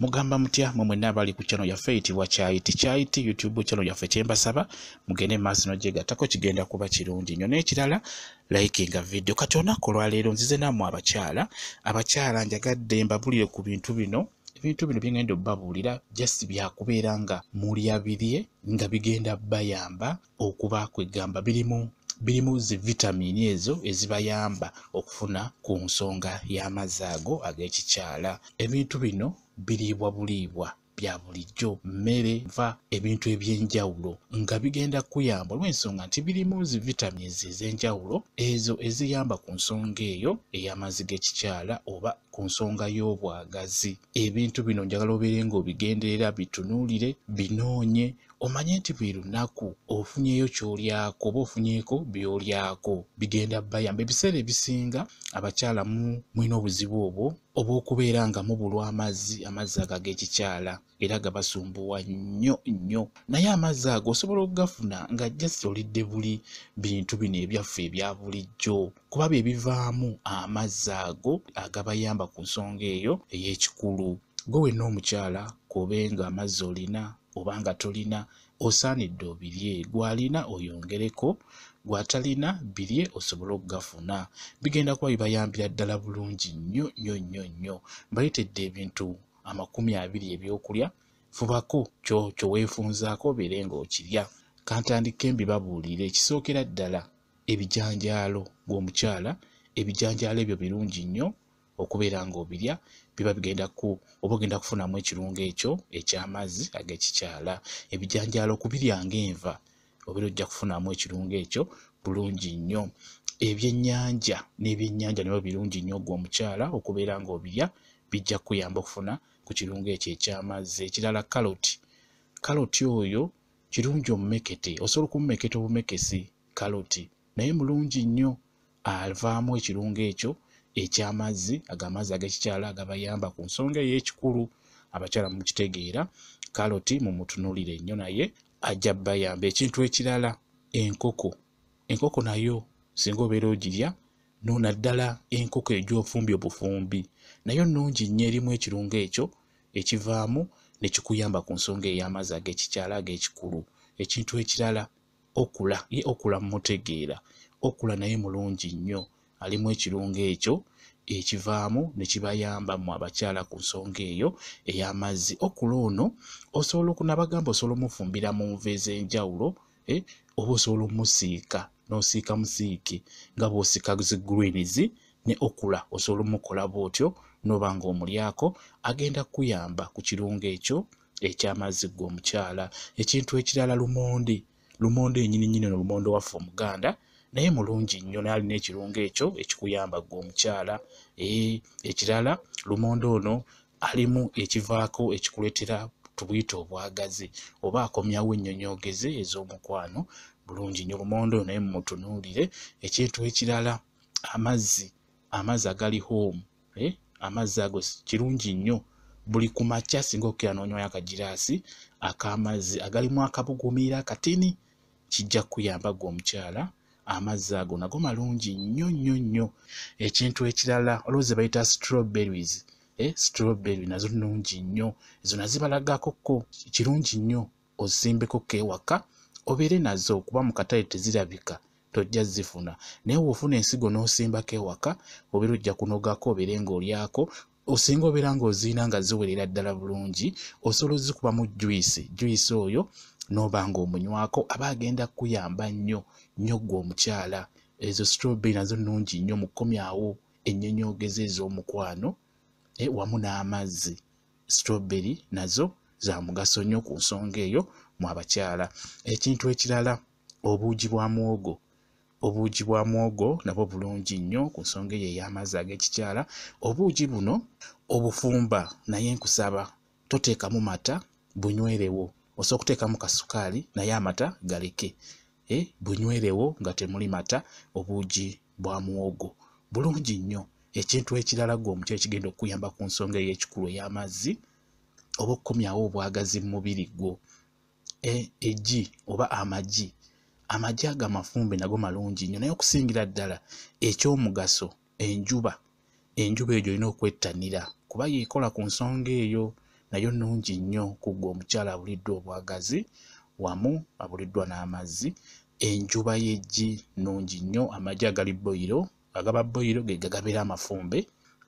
Mugamba mutya mwe mwenna abali ku channel yaffe eyitibwa Kyayiti Kyayiti YouTube channel yaffe? Kyembasaba mugende maaso n'ogyegattako, kigenda kuba kirungi nnyo. N'ekirala, likinga video. Kati olunaku olwaleero nzize nammwe abakyala. Abakyala, njagadde mbabulire ku bintu bino. Ebintu bino byengenda obbabuulira just byakubeera nga mulya birye nga bigenda bayamba okuba kwegamba birimu zi vitamini ezo ezibayamba okufuna ku nsonga y'amazzi ago ag'ekikyala. Ebintu bino biriibwa buliibwa bya bulijjo, mmere nva, ebintu ebyenjawulo nga bigenda kuyamba olw'ensonga nti birimu zi vitamins ez'enjawulo ezo eziyamba ku nsonga eyo ey'amazzi g'ekikyala oba ku nsonga y'obwagazi. Ebintu bino njagala obeere ng'obigenderera, bitunuulire, binoonye, omanye nti buli lunaku ofunyeeyo ky'olyako oba ofunyeeko by'olyako, bigenda bayamba. Ebiseera ebisinga abakyala mulina obuzibu obwo obw'okubeera nga mubulwa amazzi, amazzi ago ag'ekikyala, era gabasumbuwa nnyo nnyo. Naye amazzi ago osobola okugafuna nga just olidde buli bintu bino ebyaffe ebya bulijjo, kuba bye bivaamu amazzi ago agabayamba ku nsonga eyo ey'ekikulu. Gwe wenna omukyala, k'obe nga amazzi olina oba nga tolina, osaanidde obirye. Gw'alina oyongereko, gw'atalina birye osobole okugafuna. Bigenda kuba bibayambira ddala bulungi nnyo nnyo nnyo nnyo. Mbaleetedde ebintu 20 ebyokulya. Fubako kyo kyoweefunzaako obeere ng'okirya. Kantandike mbibabuulire. Ekisookera ddala, ebijanjaalo. Gw'omukyala, ebijanjaalo ebyo birungi nnyo okubeera ng'obirya. Biba bigenda ku oba ogenda kufunamu ekirungo ekyo eky'amazzi ag'ekikyala. Ebijanjaalo okubirya ng'enva, obeera ojja kufunamu ekirungo ekyo bulungi nnyo. Ebyennyanja n'ebyennyanja nabyo birungi nnyo gwe omukyala okubeera ng'obirya, bijja kukuyamba okufuna ku kirungo ekyo eky'amazzi. Ekirala, kaloti. Kaloti oyo kirungi omumekete, osobola okumumeketa obumekesi kaloti, naye mulungi nnyo, avaamu ekirungo ekyo eky'amazzi ago, amazzi ag'ekikyala agabayamba ku nsonga ey'ekikulu. Abakyala mukitegeera, kaloti mumutunuulire nnyo, naye ajja bayamba. Ekintu ekirala, enkoko. Enkoko nayo singa obeera ogirya no, naddala enkoko egy'ofumbye obufumbi, nayo nnungi nnyo, erimu ekirungo ekyo ekivaamu ne kikuyamba ku nsonga ey'amazzi ag'ekikyala ag'ekikulu. Ekintu ekirala, okra. Ye okra mumutegeera, okra naye mulungi nnyo, alimu ekirungo ekyo ekivaamu ne kibayamba mmwe abakyala ku nsonga eyo ey'amazzi. Okra ono osobola okunabagamba, osobola omufumbira mu nva ez'enjawulo, oba osobola omusiika n'osiika musiike nga bw'osiika zi greens. Ne okra osobola omukola bw'otyo n'oba ng'omulyako, agenda kukuyamba ku kirungo ekyo eky'amazzi gwe omukyala. Ekintu ekirala, lumonde. Lumonde yennyini nnyini ono, lumonde waffe omuganda, naye mulungi nnyo, naye alina ekirungo ekyo ekikuyamba gwe omukyala. Ekirala, lumonde ono alimu ekivaako ekikuleetera tubuyite obwagazi oba akomyawo ennyonyoogeze ez'omukwano bulungi nnyo. Lumonde oyo naye mumutunuulire. Ekintu ekirala, amazzi, amazzi agali home, amazzi ago kirungi nnyo buli ku makya singa okukira n'onywayo akagiraasi ak'amazzi agalimu akabuguumiriro akatini, kijja kukuyamba ggwe omukyala. Amazzi ago nago malungi nnyo nnyo nnyo. Ekintu ekirala, waliwo ze bayita strawberries. Strawberry nazo nnungi nnyo, ezo nazibalagako ko. Kirungi nnyo osimbeko ko ewaka obeere nazo, kuba mu katale tezirabika, tojja zifuna, naye bw'ofuna ensigo n'osimbako ewaka, obeera ojja kunogako obeere ng'olyako. Osinga obeera ng'ozirina nga ziwerera ddala bulungi, osobola ozikubamu juice. Juice oyo n'oba ng'omunywako, aba agenda kukuyamba nnyo nnyo ggwe omukyala. Ezo strawberry nazo nnungi nnyo mu kukomyawo ennyonyoogeze ez'omukwano wamu n'amazzi. Strawberry nazo za mugaso nnyo ku nsonga eyo mu abakyala. Ekintu ekirala, obuugi bwa muwogo. Obuugi bwa muwogo nabwo bulungi nnyo ku nsonga eyo ey'amazzi ag'ekikyala. Obuugi buno obufumba, naye nkusaba toteekamu mata, bunywerewo. Osobola okuteekamu kasukaali, naye amata galeke. Bunywerewo nga temuli mata. Obuugi bwa muwogo bulungi nnyo. Ekintu ekirala ggwe omukyala ekigenda okukuyamba ku nsonga ey'ekikulu ey'amazzi oba okukomyawo obwagazi mu mubiri gwo, eggi oba amagi. Amagi ago amafumbe nago malungi nnyo, naye okusingira ddala ekyomugaso, enjuba. Enjuba eyo gy'olina okwettanira kuba yeekola ku nsonga eyo. Nayo nnungi nnyo ku ggwe omukyala abuliddwa obwagazi wamu abuliddwa n'amazzi. Enjuba y'eggi nnungi nnyo, amagi agali boyiro, agaba boyiro ge gagabeera amafumbe.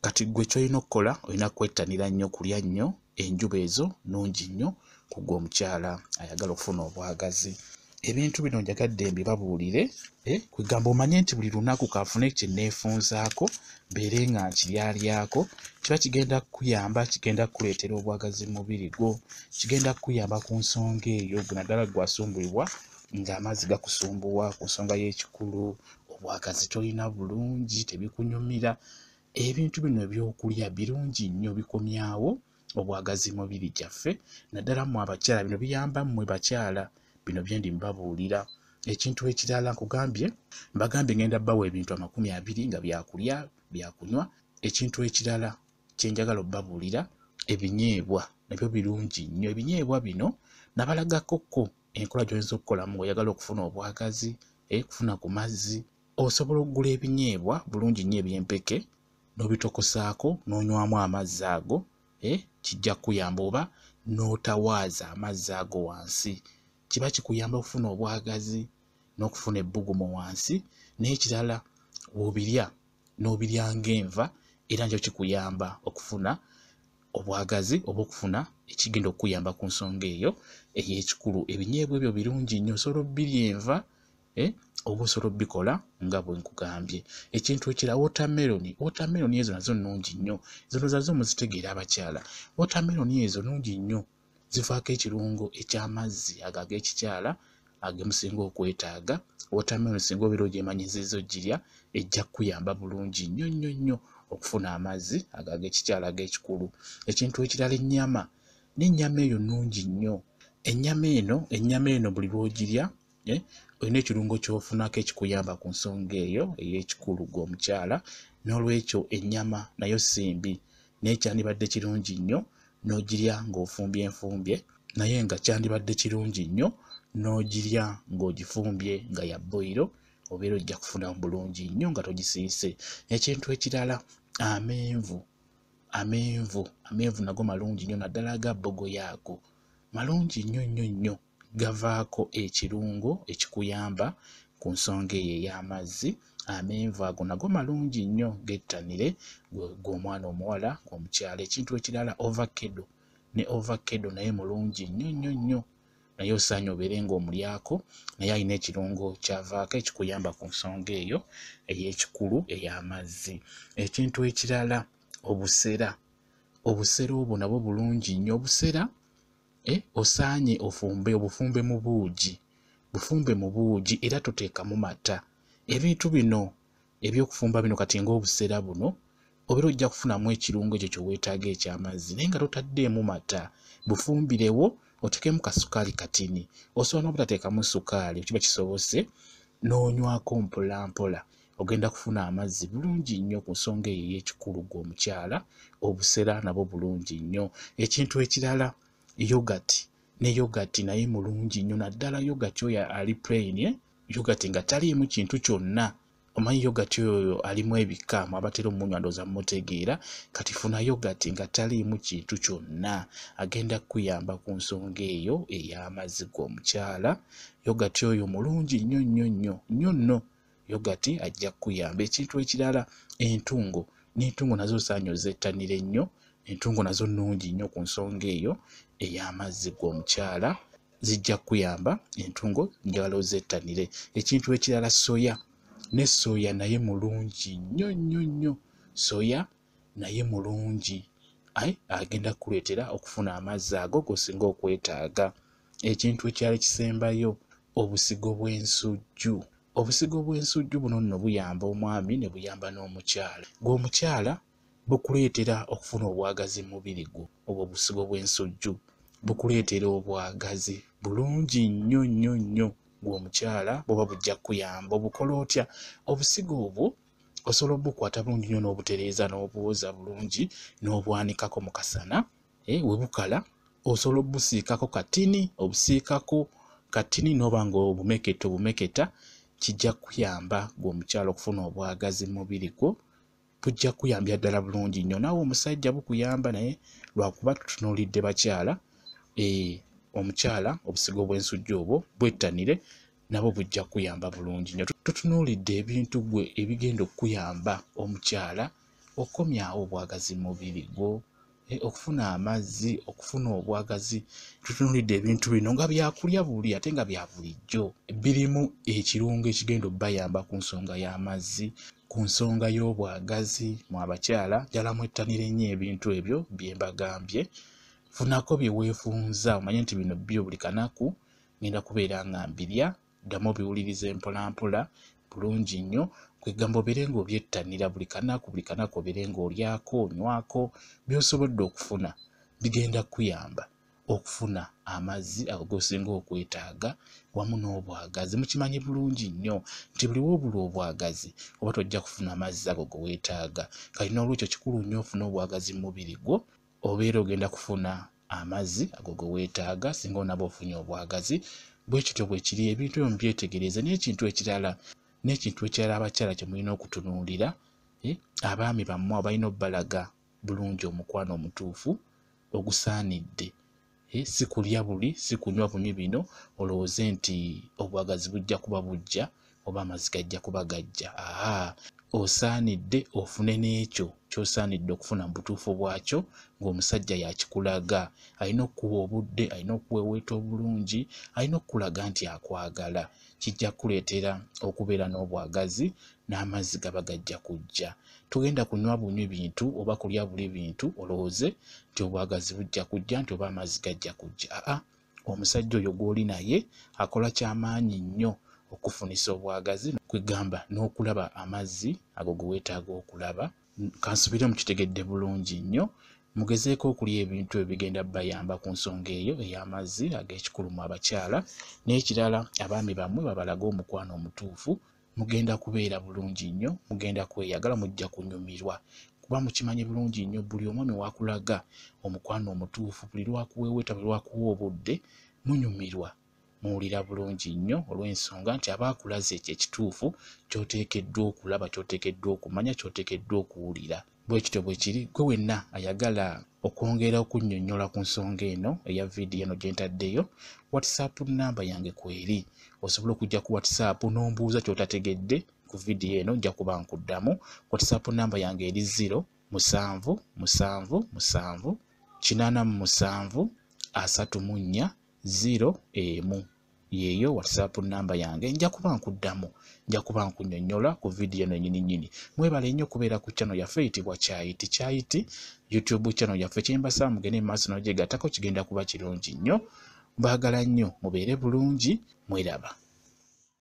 Kati ggwe ky'olina okukola, olina kwettanira nnyo kulya nnyo enjuba ezo, nnungi nnyo ku ggwe omukyala ayagala okufuna obwagazi. Ebintu bino njagadde mbibabuulire, kwegamba omanye nti buli lunaku kanfune kye neefunzaako, mbeere nga nkiryalyako, kiba kigenda kukuyamba, kigenda kukuleetera obwagazi mu mubiri gwo, kigenda kukuyamba ku nsonga eyo, gwe naddala ggwe asumbuyibwa ng'amazzi gakusumbuwa ku nsonga y'ekikulu, obwagazi tolina bulungi, tebikunyumira. Ebintu bino ebyokulya birungi nnyo, bikomyawo obwagazi mu mibiri gyaffe, naddala mmwe abakyala, bino biyamba mmwe bakyala, bino bye ndi mbabuulira. Ekintu ekirala nkugambye, mbagambye ngenda bbawa ebintu 20 nga byakulya, byakunywa. Ekintu ekirala kye njagala obbabuulira, ebinyeebwa nabyo birungi nnyo. Ebinyeebwa bino nabalagako ko enkola gy'oyinza okukolamu ng'oyagala okufuna obwagazi, okufuna ku mazzi. Osobola okugula ebinyeebwa bulungi nnyo eby'empeke n'obitokosaako n'onywamu amazzi ago, kijja kukuyamba, oba n'otawaaza amazzi ago wansi, kiba kikuyamba okufuna obwagazi n'okufuna ebbugumu wansi. N'ekirala bw'obirya n'obirya ng'enva, era nakyo kikuyamba okufuna obwagazi oba okufuna ekigenda okukuyamba ku nsonga eyo ey'ekikulu. Ebinyeebwa ebyo birungi nnyo, osobola obbirya enva, oba osobola obbikola nga bwe nkugambye. Ekintu ekirala, watermelon. Watermelon ezo nazo nnungi nnyo, zino nazo muzitegeera abakyala. Watermelon ezo nnungi nnyo, zivaako ekirungo eky'amazzi ago ag'ekikyala agemusinga okwetaaga. Watermelon singa obeera ogyemanyizizza ogirya, ejja kukuyamba bulungi nnyo nnyo nnyo okufuna amazzi ago ag'ekikyala ag'ekikulu. Ekintu ekirala, ennyama, n'ennyama eyo nnungi nnyo. Ennyama eno buli lw'ogirya, olina ekirungo ky'ofunako ekikuyamba ku nsonga eyo ey'ekikulu ggwe omukyala. N'olwekyo ennyama nayo si mbi, naye kyandibadde kirungi nnyo n'ogirya ng'ofumbye enfumbye, naye nga kyandibadde kirungi nnyo n'ogirya ng'ogifumbye nga ya boyiro, obeera ojja kufuna bulungi nnyo nga togisiise. Ekintu ekirala, amenvu. Amenvu nago malungi nnyo, naddala aga bbogoya ago malungi nnyo nnyo nnyo, gavaako ekirungo ekikuyamba ku nsonga eyo ey'amazzi. Amenvu ago nago malungi nnyo, gettanire ggwe omwana omuwala, omukyala. Ekintu ekirala, ovakkedo. Ne ovakkedo naye mulungi nnyo nnyo nnyo, naye osaanye obeere ng'omulyako, naye alina ekirungo ky'avaako ekikuyamba ku nsonga eyo ey'ekikulu ey'amazzi. Ekintu ekirala, obusera. Obusera obwo nabwo bulungi nnyo. Obusera osaanye ofumbe, obufumbe mu buugi, bufumbe mu buugi, era toteekamu mata. Ebintu bino eby'okufumba bino kati ng'obusera buno, obeera ojja kufunamu ekirungo ekyo kye weetaaga eky'amazzi, naye nga totaddeemu mata. Bufumbirewo, oteekemu kasukaali katini, osobola n'obutateekamu sukaali kiba kisobose, n'onywako mpola mpola, ogenda kufuna amazzi bulungi nnyo ku nsonga eyo ey'ekikulu ggwe omukyala. Obusera nabwo bulungi nnyo. Ekintu ekirala, yogati. Ne yogati naye mulungi nnyo, naddala yogati oyo ali plain, yogati nga taliimu kintu kyonna. Omanyi yogati oyo alimu ebika, abatera omunywa ndowooza mumutegeera. Kati funa yogati nga taliimu kintu kyonna, agenda kukuyamba ku nsonga eyo ey'amazzi ggwe omukyala. Yogati oyo mulungi nnyo nnyo nnyo nnyo nno, yogati ajja kukuyamba. Ekintu ekirala, entungo. N'entungo nazo osaanye ozettanire nnyo, entungo nazo nnungi nnyo ku nsonga eyo ey'amazzi ggwe omukyala, zijja kukuyamba. Entungo njagala ozettanire. Ekintu ekirala, soya. Ne soya naye mulungi nnyo nnyo nnyo, soya naye mulungi, agenda kukuleetera okufuna amazzi ago g'osinga okwetaaga. Ekintu ekirala ekisembayo, obusigo bw'ensujju. Obusigo bw'ensujju buno nno buyamba omwami ne buyamba n'omukyala. Ggwe omukyala bukuleetera okufuna obwagazi mu mubiri gwo, obwo obusigo bw'ensujju bukuleetera obwagazi bulungi nnyo nnyo nnyo ggwe omukyala, buba bujja kukuyamba. Obukola otya? Obusigo obwo osobola obukwata bulungi nnyo n'obutereeza n'obwoza bulungi n'obwanikako mu kasana, we bukala osobola obusiikako katini, obusiikako katini n'oba ng'obumeketa obumeketa, kijja kukuyamba ggwe omukyala okufuna obwagazi mu mubiri gwo. Bujja kuyambya ddala bulungi nnyo. Naawe omusajja bukuyamba, naye lwakuba tutunuulidde bakyala. Omukyala obusigo bw'ensujju obwo bwettanire, nabo bujja kuyamba bulungi nnyo. Tutunuulidde ebintu gwe ebigenda okukuyamba omukyala okomyawo obwagazi mu mubiri gwo, okufuna amazzi, okufuna obwagazi. Tutunuulidde ebintu bino nga byakulya buli ate nga bya bulijjo, birimu ekirungo ekigenda okubayamba ku nsonga y'amazzi, ku nsonga y'obwagazi. Mu abakyala njala mwettanire nnyo ebintu ebyo bye mbagambye. Funako bye weefunza, omanye nti bino byo buli kanaku ngenda kubeera nga mbirya, ddamu obiwulirize mpolampola bulungi nnyo. Kwegamba obeere ng'obyettanira buli kanaku, buli kanaku obeere ng'olyako, onywako by'osobodde okufuna, bigenda kukuyamba okufuna amazzi ago g'osinga okwetaaga wamu n'obwagazi. Mukimanyi bulungi nnyo nti buli w'obulwa obwagazi oba tojja kufuna amazzi ago ge weetaaga. Kale n'olwekyo kikulu nnyo ofune obwagazi mu mubiri gwo, obeera ogenda kufuna amazzi ago ge weetaaga singa onaaba ofunye obwagazi. Bwe kityo bwe kiri, ebintu ebyo mubyetegereze. N'ekintu ekirala, abakyala kye mulina okutunuulira, abaami bammwe balina obbalaga bulungi omukwano omutuufu ogusaanidde. Si kulya buli, si kunywa bunywi bino olowooze nti obwagazi bujja kuba bujja oba amazzi gajja kuba gajja. Osaanidde ofune n'ekyo ky'osaanidde okufuna mu butuufu bwakyo ng'omusajja yakikulaga. Alina okukuwa obudde, alina okuweweeta obulungi, alina okukulaga nti akwagala. Kijja kukuleetera okubeera n'obwagazi n'amazzi gaba gajja kujja. Togenda kunywa bunywi bintu oba kulya buli bintu olowooze nti obwagazi bujja kujja, nti oba amazzi gajja kujja. Omusajja oyo gw'oli naye akola kyamaanyi nnyo okufunisa obwagazi, kwegamba n'okulaba amazzi ago ge weetaaga okulaba. Kansubire mukitegedde bulungi nnyo. Mugezeeko okulya ebintu ebigenda bayamba ku nsonga eyo ey'amazzi ag'ekikulu mu abakyala. N'ekirala, abaami bammwe babalaga omukwano omutuufu, mugenda kubeera bulungi nnyo, mugenda kweyagala, mujja kunyumirwa. Kuba mukimanyi bulungi nnyo buli omwami wakulaga omukwano omutuufu, buli lwakuweweeta, buli lwakuwa obudde, munyumirwa, muwulira bulungi nnyo olw'ensonga nti aba akulaze ekyo ekituufu ky'oteekeddwa okulaba, ky'oteekeddwa okumanya, ky'oteekeddwa okuwulira. Bwe kityo bwe kiri. Gwe wenna ayagala okwongera okunnyonnyola ku nsonga eno eya vidiyo eno gye ntaddeyo, WhatsApp namba yange kweri. Osobola okujja ku WhatsApp n'ombuuza ky'otategedde ku vidiyo eno, nja kuba nkuddamu. WhatsApp namba yange eri 0 7 7 7 87 34 0 1. Yeeyo WhatsApp namba yange, nja kuba nkuddamu, nja kuba nkunnyonnyola ku vidiyo eno yennyini nnyini. Mwebale nnyo okubeera ku channel yaffe eyitibwa Kyayiti Kyayiti YouTube channel yaffe. Kye mbasaba mugende mu maaso n'ogyegattako, kigenda kuba kirungi nnyo. Mbaagala nnyo, mubeere bulungi, mweraba.